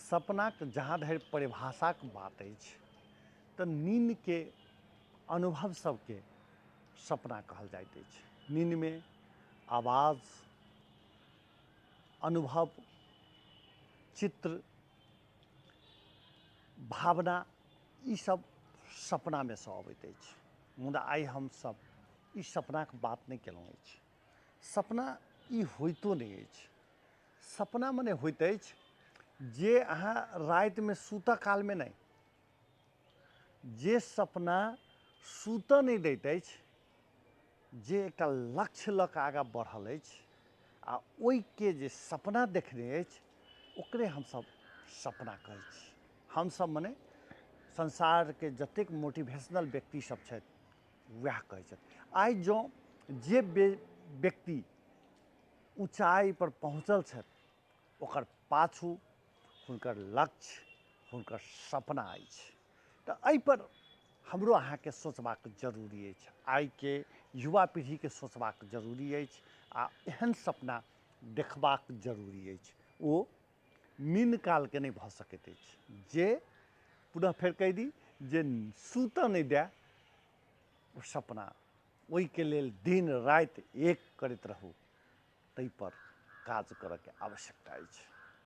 सपनाक जहाँ धरि परिभाषाक बात अछि तऽ नींदके अनुभव सबके सपना कहल जाइत अछि। नींदमे आवाज, अनुभव, चित्र, भावना ई सब सपनामे सँ अबैत अछि। मुदा आइ हमसब ई सपनाक बात नहि केलहुँ अछि। सपना ई होइतो नहि अछि। सपना मने होइत अछि जे अहाँ रातिमे सुतऽ कालमे नहि, जे सपना सुतऽ नहि दैत अछि, जे एकटा लक्ष्य लऽ कऽ आगाँ बढ़ल अछि आ ओहिके जे सपना देखने अछि ओकरे हमसभ सपना कहै छी। हमसभ मने संसारके जतेक मोटिवेशनल व्यक्ति सब छथि वएह कहै छथि। आइ जँ जे व्यक्ति ऊँचाइ पर पहुँचल छथि ओकर पाछू हुनकर लक्ष्य, हुनकर सपना अछि। तऽ एहिपर हमरो अहाँके सोचबाक जरूरी अछि। आइके युवा पीढ़ीके सोचबाक जरूरी अछि आ एहन सपना देखबाक जरूरी अछि। ओ नींद कालके नहि भऽ सकैत अछि। जे पुनः फेर कहि दी जे सुतऽ नहि दए ओ सपना, ओहिके लेल दिन राति एक करैत रहू, ताहिपर काज करऽके आवश्यकता अछि।